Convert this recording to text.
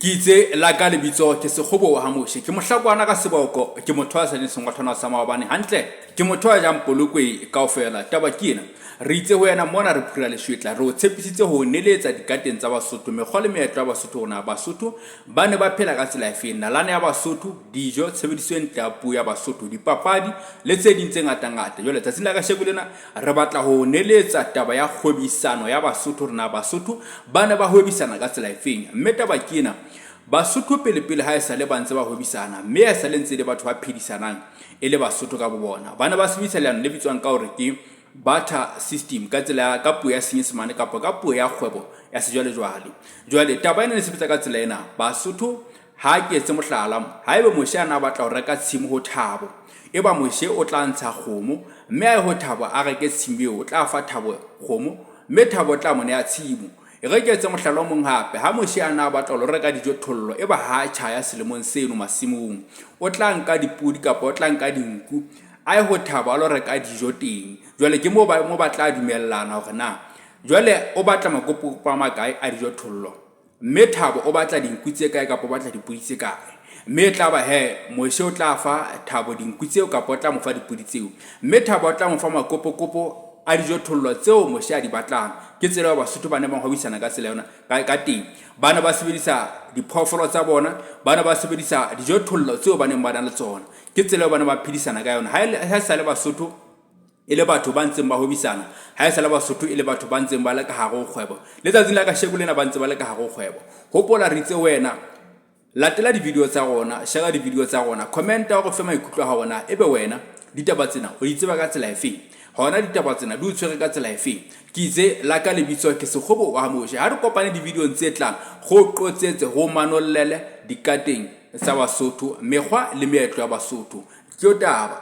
Ke itse la ka lebitso ke Sekgobo wa ha Moshe. Ke mohlakwana ka seboko, ke motho a sa jeng sengwathwana sa maobane hantle. Ke motho a jang polokwe kaofela. Taba ke ena, re itse ho wena mona re phura leshwetla, re o tshepisitse ho o neletsa dikateng tsa Basotho, mekgwa le meetlo ya Basotho hore na Basotho ba ne ba phela ka tsela efeng, nalane ya Basotho, dijo, tshebediso e ntle ya puo ya Basotho, dipapadi le tse ding tse ngatangata. Jwale tsatsing la kasheko lena Re batla ho o neletsa taba ya kgwebisano ya Basotho hore na Basotho ba ne ba hwebisana ka tsela efeng. Mme taba ke ena, Basotho pele-pele ha esale ba ntse ba hwebisana, mme ha esale ntse e le batho ba phedisanang e le Basotho ka bobona. Ba ne ba sebedisa leano le bitswang ka hore ke barter system ka tsela ya, ka puo ya Senyesemane kapa ka puo ya kgwebo ya sejwalejwale. Jwale taba ena e ne sebetsa ka tsela ena, Basotho Ha ke etse mohlala, haeba Moshe a ne a batla ho reka tshimo ho Thabo, eba Moshe o tla ntsha kgomo mme a ye ho Thabo a reke tshimo eo, o tla fa Thabo kgomo mme Thabo o tla mo neha tshimo. E re ke etse mohlala o mong hape, ha Moshe a ne a batla ho lo reka dijothollo, eba ha a tjhaya selemong seno masimong, o tla nka dipodi kapa o tla nka dinku a ye ho Thabo a lo reka dijo teng. Jwale ke moo ba, moo ba tla dumellana hore na jwale o batla makopokopo a makae a dijothollo. Mme Thabo o batla dinku tse kae kapa o batla dipodi tse kae? Mme e tla ba he Moshe o tla fa Thabo dinku tseo kapa o tla mo fa dipodi tseo. Mme Thabo o tla mo fa makopokopo a dijothollo tseo Moshe a di batlang. Ke tsela eo Basotho ba neng ba hwebisana ka tsela yona ka, ka teng. Ba ne ba sebedisa diphoofolo tsa bona, ba ne ba sebedisa dijothollo tseo ba neng ba na le tsona. Ke tsela eo ba neng ba phedisana ka yona. Ha e le, ha e sa le Basotho e le batho ba ntseng ba hwebisana, ha e sa le Basotho e le batho ba ntseng ba le ka hare ho kgwebo. Le tsatsing la kasheko lena ba ntse ba le ka hare ho kgwebo. Hopola re itse ho wena, latela di-video tsa rona, shera di-video tsa rona, commenta o re fe maikutlo a hao na ebe wena ditaba tsena o di tseba ka tsela efeng? Hona ditaba tsena di o tshwere ka tsela efeng? Ke itse la ka lebitso ke Sekgobo wa ha Moshe. Ha re kopane di-videong tse tlang, re o qotsetse, re o manollele dikateng tsa Basotho, mekgwa le meetlo ya Basotho. Ke yo taba.